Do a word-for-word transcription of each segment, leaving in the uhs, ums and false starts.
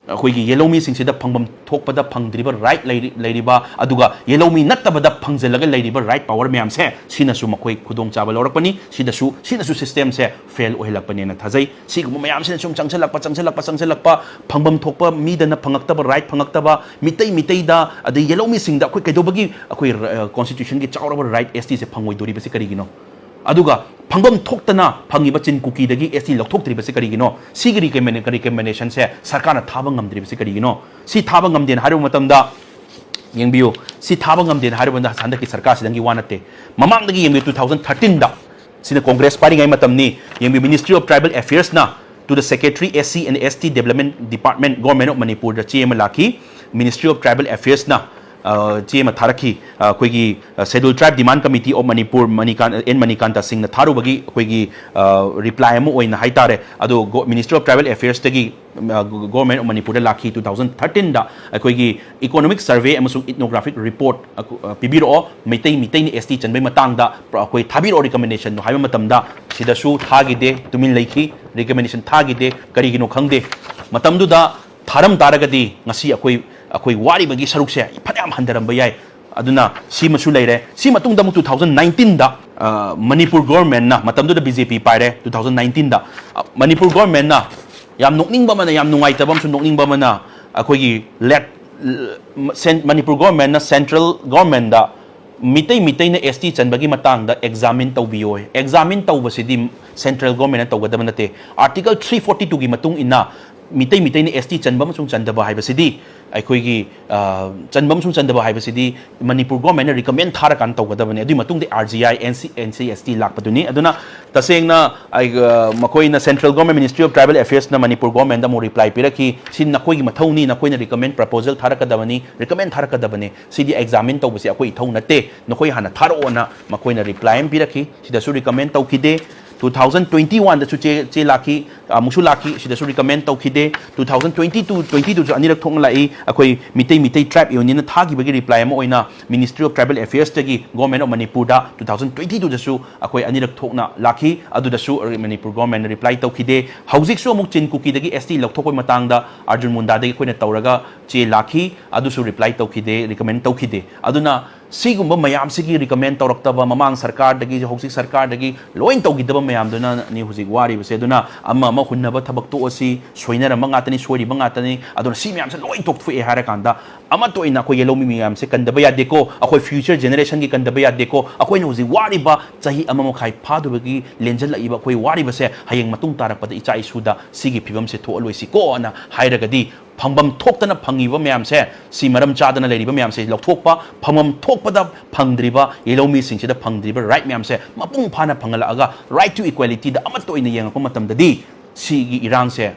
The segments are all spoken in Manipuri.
ꯑꯩꯈꯣꯏꯒꯤ ꯌꯦꯜꯍꯧꯃꯤꯁꯤꯡꯁꯤꯗ ꯐꯪꯐꯝ ꯊꯣꯛꯄꯗ ꯐꯪꯗ꯭ꯔꯤꯕ ꯔꯥꯏꯠ ꯂꯩꯔꯤꯕ, ꯑꯗꯨꯒ ꯌꯦꯜꯍꯧꯃꯤ ꯅꯠꯇꯕꯗ ꯐꯪꯖꯜꯂꯒ ꯂꯩꯔꯤꯕ ꯔꯥꯏꯠ ꯄꯥꯋꯔ ꯃꯌꯥꯝꯁꯦ, ꯁꯤꯅꯁꯨ ꯃꯈꯣꯏ ꯈꯨꯗꯣꯡꯆꯥꯕ ꯂꯧꯔꯛꯄꯅꯤ꯫ ꯁꯤꯗꯁꯨ, ꯁꯤꯅꯁꯨ ꯁꯤꯁꯇꯦꯝꯁꯦ ꯐꯦꯜ ꯑꯣꯏꯍꯜꯂꯛꯄꯅꯦꯅ ꯊꯥꯖꯩ꯫ ꯁꯤꯒꯨꯝꯕ ꯃꯌꯥꯝꯁꯤꯅ ꯁꯨꯝ ꯆꯪꯁꯤꯜꯂꯛꯄ, ꯆꯪꯁꯤꯜꯂꯛꯄ, ꯆꯪꯁꯤꯜꯂꯛꯄ, ꯐꯪꯐꯝ ꯊꯣꯛꯄ ꯃꯤꯗꯅ ꯐꯪꯉꯛꯇꯕ, ꯔꯥꯏꯠ ꯐꯪꯉꯛꯇꯕ, ꯃꯤꯇꯩ ꯃꯤꯇꯩꯗ, ꯑꯗꯩ ꯌꯦꯜꯍꯧꯃꯤꯁꯤꯡꯗ ꯑꯩꯈꯣꯏ ꯀꯩꯗꯧꯕꯒꯤ ꯑꯩꯈꯣꯏ ꯀꯣꯟꯁꯇꯤꯇ꯭ꯌꯨꯁꯟꯒꯤ ꯆꯥꯎꯔꯕ ꯔꯥꯏꯠ ꯑꯦꯁ ꯇꯤꯁꯦ ꯐꯪꯉꯣꯏꯗꯣꯔꯤꯕꯁꯦ ꯀꯔꯤꯒꯤꯅꯣ? ꯑꯗꯨꯒ ꯐꯪꯐꯝ ꯊꯣꯛꯇꯅ ꯐꯪꯉꯤꯕ ꯆꯤꯟ ꯀꯨꯀꯤꯗꯒꯤ ꯑꯦꯁ ꯇꯤ ꯂꯧꯊꯣꯛꯇ꯭ꯔꯤꯕꯁꯦ ꯀꯔꯤꯒꯤꯅꯣ? ꯁꯤꯒꯤ ꯔꯤꯀꯃꯦꯟ-, ꯔꯤꯀꯃꯦꯟꯗꯦꯁꯟꯁꯦ ꯁꯔꯀꯥꯔꯅ ꯊꯥꯕ ꯉꯝꯗ꯭ꯔꯤꯕꯁꯦ ꯀꯔꯤꯒꯤꯅꯣ? ꯁꯤ ꯊꯥꯕ ꯉꯝꯗꯦꯅ ꯍꯥꯏꯔꯨꯕ ꯃꯇꯝꯗ, ꯌꯦꯡꯕꯤꯌꯨ, ꯁꯤ ꯊꯥꯕ ꯉꯝꯗꯦꯅ ꯍꯥꯏꯔꯨꯕ ꯃꯇꯝꯗ ꯍꯟꯗꯛꯀꯤ ꯁꯔꯀꯥꯔꯁꯤꯗꯪꯒꯤ ꯋꯥ ꯅꯠꯇꯦ꯫ ꯃꯃꯥꯡꯗꯒꯤ ꯌꯦꯡꯕꯤꯌꯨ, ꯇꯨ ꯊꯥꯎꯖꯟ ꯊꯥꯔꯇꯤꯟꯗ, ꯁꯤꯅ ꯀꯣꯡꯒ꯭ꯔꯦꯁ ꯄꯥꯏꯔꯤꯉꯩ ꯃꯇꯝꯅꯤ꯫ ꯌꯦꯡꯕꯤꯌꯨ, Ministry of Tribal Affairs ꯅ to the Secretary S C and S T Development Department, Government of Manipur ꯗ ꯆꯦ ꯑꯃ ꯂꯥꯛꯈꯤ꯫ Ministry of Tribal Affairs ꯅ, ꯑ, ꯆꯦ ꯑꯃ ꯊꯥꯔꯛꯈꯤ꯫ ꯑ, ꯑꯩꯈꯣꯏꯒꯤ, ꯑ, Scheduled Tribe Demand Committee of Manipur, ꯃꯅꯤꯀꯥꯟ-, ꯑꯦꯟ ꯃꯅꯤꯀꯥꯟꯇ ꯁꯤꯡꯅ ꯊꯥꯔꯨꯕꯒꯤ ꯑꯩꯈꯣꯏꯒꯤ, ꯑ, ꯔꯤꯄ꯭ꯂꯥꯏ ꯑꯃ ꯑꯣꯏꯅ ꯍꯥꯏꯇꯥꯔꯦ꯫ ꯑꯗꯣ ꯒꯣ-, Ministry of Tribal Affairs ꯇꯒꯤ, ꯑ, ꯒꯣ-, Government of ꯃꯅꯤꯄꯨꯔꯗ ꯂꯥꯛꯈꯤ꯫ ꯇꯨ ꯊꯥꯎꯖꯟ ꯊꯥꯔꯇꯤꯟꯗ ꯑꯩꯈꯣꯏꯒꯤ Economic Survey ꯑꯃꯁꯨꯡ Ethnographic Report, ꯑ, ꯄꯤꯕꯤꯔꯛꯑꯣ, ꯃꯩꯇꯩ, ꯃꯤꯇꯩꯅ ꯑꯦꯁ ꯇꯤ ꯆꯟꯕꯒꯤ ꯃꯇꯥꯡꯗ ꯄ꯭ꯔ-, ꯑꯩꯈꯣꯏ ꯊꯥꯕꯤꯔꯛꯑꯣ ꯔꯤꯀꯃꯦꯟꯗꯦꯁꯟꯗꯣ ꯍꯥꯏꯕ ꯃꯇꯝꯗ, ꯁꯤꯗꯁꯨ ꯊꯥꯈꯤꯗꯦ, ꯇꯨꯃꯤꯟ ꯂꯩꯈꯤ, ꯔꯤꯀꯃꯦꯟꯗꯦꯁꯟ ꯊꯥꯈꯤꯗꯦ꯫ ꯀꯔꯤꯒꯤꯅꯣ ꯈꯪꯗꯦ꯫ ꯃꯇꯝꯗꯨꯗ ꯊꯥꯔꯝ ꯇꯥꯔꯒꯗꯤ ꯉꯁꯤ ꯑꯩꯈꯣꯏ, ꯑꯩꯈꯣꯏ ꯋꯥꯔꯤꯕꯒꯤ ꯁꯔꯨꯛꯁꯦ ꯐꯅꯌꯥꯝ ꯍꯟꯊꯔꯝꯕ ꯌꯥꯏ꯫ ꯑꯗꯨꯅ ꯁꯤꯃꯁꯨ ꯂꯩꯔꯦ꯫ ꯁꯤ ꯃꯇꯨꯡꯗ ꯑꯃꯨꯛ ꯇꯨ ꯊꯥꯎꯖꯟ ꯅꯥꯏꯟꯇꯤꯟꯗ, ꯑ, ꯃꯅꯤꯄꯨꯔ ꯒꯣꯔꯃꯦꯟꯅ, ꯃꯇꯝꯗꯨꯗ ꯕꯤ ꯖꯦ ꯄꯤ ꯄꯥꯏꯔꯦ, ꯇꯨ ꯊꯥꯎꯖꯟ ꯅꯥꯏꯟꯇꯤꯟꯗ, ꯑ, ꯃꯅꯤꯄꯨꯔ ꯒꯣꯔꯃꯦꯟꯅ ꯌꯥꯝ ꯅꯣꯛꯅꯤꯡꯕ ꯑꯃꯅ, ꯌꯥꯝ ꯅꯨꯡꯉꯥꯏꯇꯕ ꯑꯃꯁꯨ ꯅꯣꯛꯅꯤꯡꯕ ꯑꯃꯅ, ꯑꯩꯈꯣꯏꯒꯤ ꯂꯦꯠ-, ꯁꯦꯟ-, ꯃꯅꯤꯄꯨꯔ ꯒꯣꯔꯃꯦꯟꯅ ꯁꯦꯟꯇ꯭ꯔꯦꯜ ꯒꯣꯔꯃꯦꯟꯗ ꯃꯤꯇꯩ, ꯃꯤꯇꯩꯅ ꯑꯦꯁ ꯇꯤ ꯆꯟꯕꯒꯤ ꯃꯇꯥꯡꯗ ꯑꯦꯛꯖꯥꯃꯤꯟ ꯇꯧꯕꯤꯌꯣ꯫ ꯑꯦꯛꯖꯥꯃꯤꯟ ꯇꯧꯕꯁꯤꯗꯤ ꯁꯦꯟꯇ꯭ꯔꯦꯜ ꯒꯣꯔꯃꯦꯟꯅ ꯇꯧꯒꯗꯕ ꯅꯠꯇꯦ꯫ ꯑꯥꯔꯇꯤꯀꯜ ꯊ꯭ꯔꯤ ꯐꯣꯔꯇꯤ ꯇꯨꯒꯤ ꯃꯇꯨꯡ ꯏꯟꯅ ꯃꯤꯇꯩ, ꯃꯤꯇꯩꯅ ꯑꯦꯁ ꯇꯤ ꯆꯟꯕ ꯑꯃꯁꯨꯡ ꯆꯟꯗꯕ ꯍꯥꯏꯕꯁꯤꯗꯤ ꯑꯩꯈꯣꯏꯒꯤ, ꯑ, ꯆꯟꯕ ꯑꯃꯁꯨꯡ ꯆꯟꯗꯕ ꯍꯥꯏꯕꯁꯤꯗꯤ ꯃꯅꯤꯄꯨꯔ ꯒꯣꯔꯃꯦꯟꯅ ꯔꯤꯀꯃꯦꯟ ꯊꯥꯔꯀꯥꯟꯗ ꯇꯧꯒꯗꯕꯅꯤ꯫ ꯑꯗꯨꯒꯤ ꯃꯇꯨꯡꯗ R G I, N C, N C S T ꯂꯥꯛꯄꯗꯨꯅꯤ꯫ ꯑꯗꯨꯅ ꯇꯁꯦꯡꯅ ꯑꯩ, ꯑ, ꯃꯈꯣꯏꯅ Central Government, Ministry of Tribal Affairs ꯅ ꯃꯅꯤꯄꯨꯔ ꯒꯣꯔꯃꯦꯟꯗ ꯑꯃꯨꯛ ꯔꯤꯄ꯭ꯂꯥꯏ ꯄꯤꯔꯛꯈꯤ, "ꯁꯤ ꯅꯈꯣꯏꯒꯤ ꯃꯊꯧꯅꯤ, ꯅꯈꯣꯏꯅ ꯔꯤꯀꯃꯦꯟ ꯄ꯭ꯔꯄꯣꯖꯦꯜ ꯊꯥꯔꯛꯀꯗꯕꯅꯤ, ꯔꯤꯀꯃꯦꯟ ꯊꯥꯔꯛꯀꯗꯕꯅꯤ, ꯁꯤꯗꯤ ꯑꯦꯛꯖꯥꯃꯤꯟ ꯇꯧꯕꯁꯦ ꯑꯩꯈꯣꯏ ꯏꯊꯧ ꯅꯠꯇꯦ, ꯅꯈꯣꯏ ꯍꯥꯟꯅ ꯊꯥꯔꯛꯑꯣꯅ" ꯃꯈꯣꯏꯅ ꯔꯤꯄ꯭ꯂꯥꯏ ꯑꯃ ꯄꯤꯔꯛꯈꯤ꯫ ꯁꯤꯗꯁꯨ ꯔꯤꯀꯃꯦꯟ ꯇꯧꯈꯤꯗꯦ꯫ ꯇꯨ ꯊꯥꯎꯖꯟ ꯇ꯭ꯋꯦꯟꯇꯤ ꯋꯥꯟꯗꯁꯨ ꯆꯦ ꯆꯦ ꯂꯥꯛꯈꯤ, ꯑꯃꯨꯛꯁꯨ ꯂꯥꯛꯈꯤ, ꯁꯤꯗꯁꯨ ꯔꯤꯀꯃꯦꯟ ꯇꯧꯈꯤꯗꯦ꯫ Two thousand twenty two twenty ꯇꯨꯁꯨ ꯑꯅꯤꯔꯛ ꯊꯣꯛꯅ ꯂꯥꯛꯏ꯫ ꯑꯩꯈꯣꯏ ꯃꯤꯇꯩ ꯃꯤꯇꯩ ꯇ꯭ꯔꯥꯏꯕ ꯌꯨꯅꯤꯌꯟꯅ ꯊꯥꯈꯤꯕꯒꯤ ꯔꯤꯄ꯭ꯂꯥꯏ ꯑꯃ ꯑꯣꯏꯅ Ministry of Tribal Affairsꯇꯒꯤ Government of Manipurꯗ ꯇꯨ ꯊꯥꯎꯖꯟ ꯇ꯭ꯋꯦꯟꯇꯤ ꯇꯨꯗꯁꯨ ꯑꯩꯈꯣꯏ ꯑꯅꯤꯔꯛ ꯊꯣꯛꯅ ꯂꯥꯛꯈꯤ꯫ ꯑꯗꯨꯗꯁꯨ ꯃꯅꯤꯄꯨꯔ ꯒꯣꯔꯃꯦꯟꯅ ꯔꯤꯄ꯭ꯂꯥꯏ ꯇꯧꯈꯤꯗꯦ꯫ ꯍꯧꯖꯤꯛꯁꯨ ꯑꯃꯨꯛ ꯆꯤꯟ ꯀꯨꯀꯤꯗꯒꯤ ꯑꯦꯁ ꯇꯤ ꯂꯧꯊꯣꯛꯄꯒꯤ ꯃꯇꯥꯡꯗ ꯑꯔꯖꯨꯟ ꯃꯨꯟꯗꯥꯗꯒꯤ ꯑꯩꯈꯣꯏꯅ ꯇꯧꯔꯒ ꯆꯦ ꯂꯥꯛꯈꯤ, ꯑꯗꯨꯁꯨ ꯔꯤꯄ꯭ꯂꯥꯏ ꯇꯧꯈꯤꯗꯦ, ꯔꯤꯀꯃꯦꯟ ꯇꯧꯈꯤꯗꯦ꯫ ꯑꯗꯨꯅ ꯁꯤꯒꯨꯝꯕ ꯃꯌꯥꯝꯁꯤꯒꯤ ꯔꯤꯀꯃꯦꯟ ꯇꯧꯔꯛꯇꯕ, ꯃꯃꯥꯡ ꯁꯔꯀꯥꯔꯗꯒꯤ ꯍꯧꯖꯤꯛ ꯁꯔꯀꯥꯔꯗꯒꯤ ꯂꯣꯏ ꯇꯧꯈꯤꯗꯕ ꯃꯌꯥꯝꯗꯨꯅꯅꯤ ꯍꯧꯖꯤꯛ ꯋꯥꯔꯤꯕꯁꯦ꯫ ꯑꯗꯨꯅ ꯑꯃ ꯑꯃ ꯍꯨꯟꯅꯕ ꯊꯕꯛ ꯇꯣꯛꯑꯁꯤ, ꯁꯣꯏꯅꯔꯝꯕ ꯉꯥꯛꯇꯅꯤ, ꯁꯣꯏꯔꯤꯕ ꯉꯥꯛꯇꯅꯤ꯫ ꯑꯗꯨꯅ ꯁꯤ ꯃꯌꯥꯝꯁꯦ ꯂꯣꯏ ꯇꯣꯛꯊꯣꯛꯑꯦ ꯍꯥꯏꯔꯀꯥꯟꯗ ꯑꯃꯠꯇ ꯑꯣꯏꯅ ꯑꯩꯈꯣꯏ ꯌꯦꯜꯍꯧꯃꯤ ꯃꯌꯥꯝꯁꯦ ꯀꯟꯗꯕ ꯌꯥꯗꯦꯀꯣ, ꯑꯩꯈꯣꯏ ꯐ꯭ꯌꯨꯆꯔ ꯖꯦꯅꯦꯔꯦꯁꯟꯒꯤ ꯀꯟꯗꯕ ꯌꯥꯗꯦꯀꯣ꯫ ꯑꯩꯈꯣꯏꯅ ꯍꯧꯖꯤꯛ ꯋꯥꯔꯤꯕ ꯆꯍꯤ ꯑꯃ ꯃꯈꯥꯏ ꯐꯥꯗꯕꯒꯤ ꯂꯦꯟꯖꯜꯂꯛꯏꯕ ꯑꯩꯈꯣꯏ ꯋꯥꯔꯤꯕꯁꯦ ꯍꯌꯦꯡ ꯃꯇꯨꯡ ꯇꯥꯔꯛꯄꯗ ꯏꯆꯥ ꯏꯁꯨꯗ ꯁꯤꯒꯤ ꯐꯤꯕꯝꯁꯦ ꯊꯣꯛꯍꯜꯂꯣꯏꯁꯤꯀꯣꯅ ꯍꯥꯏꯔꯒꯗꯤ, ꯐꯪꯐꯝ ꯊꯣꯛꯇꯅ ꯐꯪꯉꯤꯕ ꯃꯌꯥꯝꯁꯦ, ꯁꯤ ꯃꯔꯝ ꯆꯥꯗꯅ ꯂꯩꯔꯤꯕ ꯃꯌꯥꯝꯁꯦ ꯂꯧꯊꯣꯛꯄ, ꯐꯪꯐꯝ ꯊꯣꯛꯄꯗ ꯐꯪꯗ꯭ꯔꯤꯕ ꯌꯦꯜꯍꯧꯃꯤꯁꯤꯡꯁꯤꯗ ꯐꯪꯗ꯭ꯔꯤꯕ ꯔꯥꯏꯠ ꯃꯌꯥꯝꯁꯦ ꯃꯄꯨꯡ ꯐꯥꯅ ꯐꯪꯍꯜꯂꯛꯑꯒ, right to equalityꯗ ꯑꯃꯠꯇ ꯑꯣꯏꯅ ꯌꯦꯡꯉꯛꯄ ꯃꯇꯝꯗꯗꯤ ꯁꯤꯒꯤ ꯏꯔꯥꯡꯁꯦ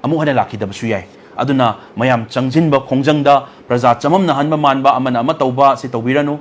ꯑꯃꯨꯛ ꯍꯟꯅ ꯂꯥꯛꯈꯤꯗꯕꯁꯨ ꯌꯥꯏ꯫ ꯑꯗꯨꯅ ꯃꯌꯥꯝ ꯆꯪꯁꯤꯟꯕ ꯈꯣꯡꯖꯪꯗ ꯄ꯭ꯔꯖꯥ ꯆꯃꯝꯅꯍꯟꯕ ꯃꯥꯟꯕ, ꯑꯃꯅ ꯑꯃ ꯇꯧꯕ, ꯁꯤ ꯇꯧꯕꯤꯔꯅꯨ꯫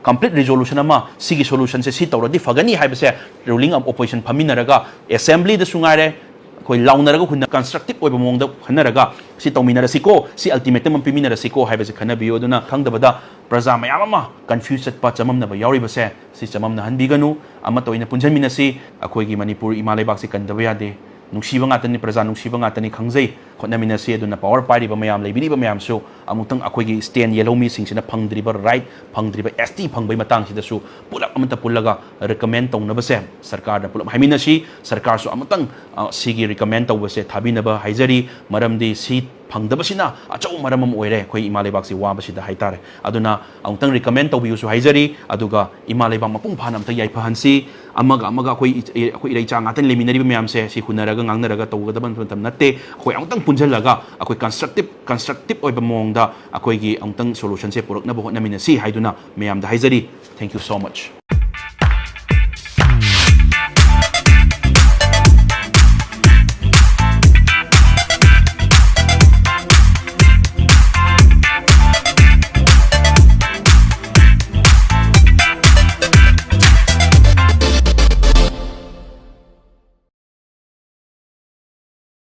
ꯀꯝꯄ꯭ꯂꯤꯠ ꯔꯤꯖꯣꯂꯨꯁꯟ ꯑꯃ, ꯁꯤꯒꯤ ꯁꯣꯂꯨꯁꯟꯁꯦ ꯁꯤ ꯇꯧꯔꯗꯤ ꯐꯒꯅꯤ ꯍꯥꯏꯕꯁꯦ ꯔꯨꯂꯤꯡ ꯑꯣꯄꯣꯖꯤꯁꯟ ꯐꯝꯃꯤꯟꯅꯔꯒ, ꯑꯦꯁꯦꯝꯕ꯭ꯂꯤꯗꯁꯨ ꯉꯥꯏꯔꯦ, ꯑꯩꯈꯣꯏ ꯂꯥꯎꯅꯔꯒ ꯍꯨꯟꯅ ꯀꯟꯁꯇ꯭ꯔꯛꯇꯤꯞ ꯑꯣꯏꯕ ꯃꯑꯣꯡꯗ ꯈꯟꯅꯔꯒ ꯁꯤ ꯇꯧꯃꯤꯟꯅꯔꯁꯤꯀꯣ, ꯁꯤ ꯑꯜꯇꯤꯃꯦꯇꯝ ꯑꯃ ꯄꯤꯃꯤꯟꯅꯔꯁꯤꯀꯣ ꯍꯥꯏꯕꯁꯤ ꯈꯟꯅꯕꯤꯌꯨ꯫ ꯑꯗꯨꯅ ꯈꯪꯗꯕꯗ ꯄ꯭ꯔꯖꯥ ꯃꯌꯥꯝ ꯑꯃ ꯀꯟꯐ꯭ꯌꯨꯁ ꯆꯠꯄ, ꯆꯃꯝꯅꯕ ꯌꯥꯎꯔꯤꯕꯁꯦ ꯁꯤ ꯆꯃꯝꯅꯍꯟꯕꯤꯒꯅꯨ꯫ ꯑꯃꯠꯇ ꯑꯣꯏꯅ ꯄꯨꯟꯁꯤꯟꯃꯤꯟꯅꯁꯤ꯫ ꯑꯩꯈꯣꯏꯒꯤ ꯃꯅꯤꯄꯨꯔ ꯏꯃꯥ ꯂꯩꯕꯥꯛꯁꯤ ꯀꯟꯗꯕ ꯌꯥꯗꯦ꯫ ꯅꯨꯡꯁꯤꯕ ꯉꯥꯛꯇꯅꯤ, ꯄ꯭ꯔꯖꯥ ꯅꯨꯡꯁꯤꯕ ꯉꯥꯛꯇꯅꯤ ꯈꯪꯖꯩ꯫ ꯍꯣꯠꯅꯃꯤꯟꯅꯁꯤ꯫ ꯑꯗꯨꯅ ꯄꯋꯥꯔ ꯄꯥꯏꯔꯤꯕ ꯃꯌꯥꯝ, ꯂꯩꯕꯤꯔꯤꯕ ꯃꯌꯥꯝꯁꯨ ꯑꯃꯨꯛꯇꯪ ꯑꯩꯈꯣꯏꯒꯤ ꯁ꯭ꯇꯦꯟ ꯌꯦꯜꯍꯧꯃꯤꯁꯤꯡꯁꯤꯅ ꯐꯪꯗ꯭ꯔꯤꯕ ꯔꯥꯏꯠ, ꯐꯪꯗ꯭ꯔꯤꯕ ꯑꯦꯁ ꯇꯤ ꯐꯪꯕꯒꯤ ꯃꯇꯥꯡꯁꯤꯗꯁꯨ ꯄꯨꯂꯞ ꯑꯃꯠꯇ ꯄꯨꯜꯂꯒ ꯔꯤꯀꯃꯦꯟ ꯇꯧꯅꯕꯁꯦ ꯁꯔꯀꯥꯔꯗ ꯄꯨꯂꯞ ꯍꯥꯏꯃꯤꯟꯅꯁꯤ꯫ ꯁꯔꯀꯥꯔꯁꯨ ꯑꯃꯨꯛꯇꯪ, ꯑ, ꯁꯤꯒꯤ ꯔꯤꯀꯃꯦꯟ ꯇꯧꯕꯁꯦ ꯊꯥꯕꯤꯅꯕ ꯍꯥꯏꯖꯔꯤ꯫ ꯃꯔꯝꯗꯤ ꯁꯤ ꯐꯪꯗꯕꯁꯤꯅ ꯑꯆꯧꯕ ꯃꯔꯝ ꯑꯃ ꯑꯣꯏꯔꯦ ꯑꯩꯈꯣꯏ ꯏꯃꯥ ꯂꯩꯕꯥꯛꯁꯤ ꯋꯥꯕꯁꯤꯗ ꯍꯥꯏꯇꯥꯔꯦ꯫ ꯑꯗꯨꯅ ꯑꯃꯨꯛꯇꯪ ꯔꯤꯀꯃꯦꯟ ꯇꯧꯕꯤꯌꯨꯁꯨ ꯍꯥꯏꯖꯔꯤ꯫ ꯑꯗꯨꯒ ꯏꯃꯥ ꯂꯩꯕꯥꯛ ꯃꯄꯨꯡ ꯐꯥꯅ ꯑꯝꯇ ꯌꯥꯏꯐꯍꯟꯁꯤ꯫ ꯑꯃꯒ ꯑꯃꯒ ꯑꯩꯈꯣꯏ ꯏꯆ-, ꯑꯩꯈꯣꯏ ꯏꯔꯩꯆꯥ ꯉꯥꯛꯇ ꯂꯩꯃꯤꯟꯅꯔꯤꯕ ꯃꯌꯥꯝꯁꯦ ꯁꯤ ꯍꯨꯟꯅꯔꯒ ꯉꯥꯡꯅꯔꯒ ꯇꯧꯒꯗꯕ ꯃꯇꯝ ꯅꯠꯇꯦ꯫ ꯑꯩꯈꯣꯏ ꯑꯃꯨꯛꯇꯪ ꯄꯨꯟꯁꯤꯜꯂꯒ ꯑꯩꯈꯣꯏ ꯀꯟꯁꯇ꯭ꯔꯛꯇꯤꯞ, ꯀꯟꯁꯇ꯭ꯔꯛꯇꯤꯞ ꯑꯣꯏꯕ ꯃꯑꯣꯡꯗ ꯑꯩꯈꯣꯏꯒꯤ ꯑꯃꯨꯛꯇꯪ ꯁꯣꯂꯨꯁꯟꯁꯦ ꯄꯨꯔꯛꯅꯕ ꯍꯣꯠꯅꯃꯤꯟꯅꯁꯤ ꯍꯥꯏꯗꯨꯅ ꯃꯌꯥꯝꯗ ꯍꯥꯏꯖꯔꯤ꯫ Thank you so much꯫